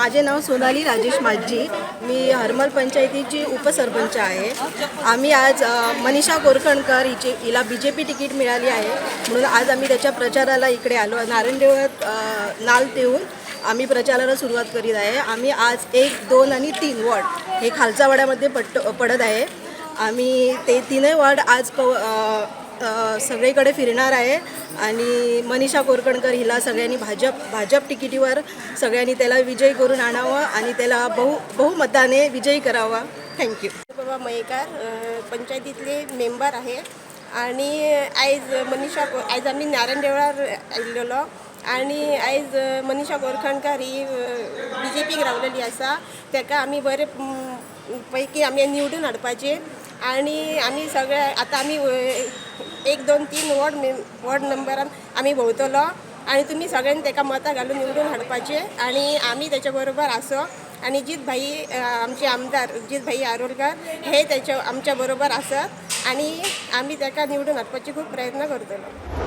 माझे नाव सोनाली राजेश माझी. मी हरमल पंचायतीची उपसरपंच आहे. आम्ही आज मनीषा कोरकणकर हिला बीजेपी तिकीट मिळाली आहे म्हणून आज आम्ही त्याच्या प्रचाराला इकडे आलो. नारायणदेवळात नाल देऊन आम्ही प्रचाराला सुरुवात करीत आहे. आम्ही आज 1, 2 आणि 3 वॉर्ड हे खालचा वाड्यामध्ये पडत आहे. आम्ही ते तीनही वॉर्ड आज कव अ, अ, सगळीकडे फिरणार आहे आणि मनीषा कोरकणकर हिला सगळ्यांनी भाजप भाजप तिकिटीवर सगळ्यांनी त्याला विजयी करून आणावं आणि त्याला बहुमताने विजयी करावा. Thank you. बाबा मयेकार, पंचायतीतले मेंबर आहे आणि आयज मनीषा आयज आमी नारायण देवळार आयिल्लो आणि आयज मनीषा गोरखणकार ही बीजेपीक रावलेली आसा. ताका आमी बरे पैकी आमी निवडून हाडपाचे आणि आमी सगळे आतां आमी 1, 2, 3 वॉर्ड नंबरान आमी भोंवतलो आणि तुमी सगळ्यांनी ताका मतां घालून निवडून हाडपाचे आणि आमी तेच्या बरोबर आसो. आणि जीत भाई, आमचे आमदार जीत भाई आरोलकर हे तेच्या आमच्या बरोबर आसत आणि आमी ताका निवडून हाडपाचे खूब प्रयत्न करतलो.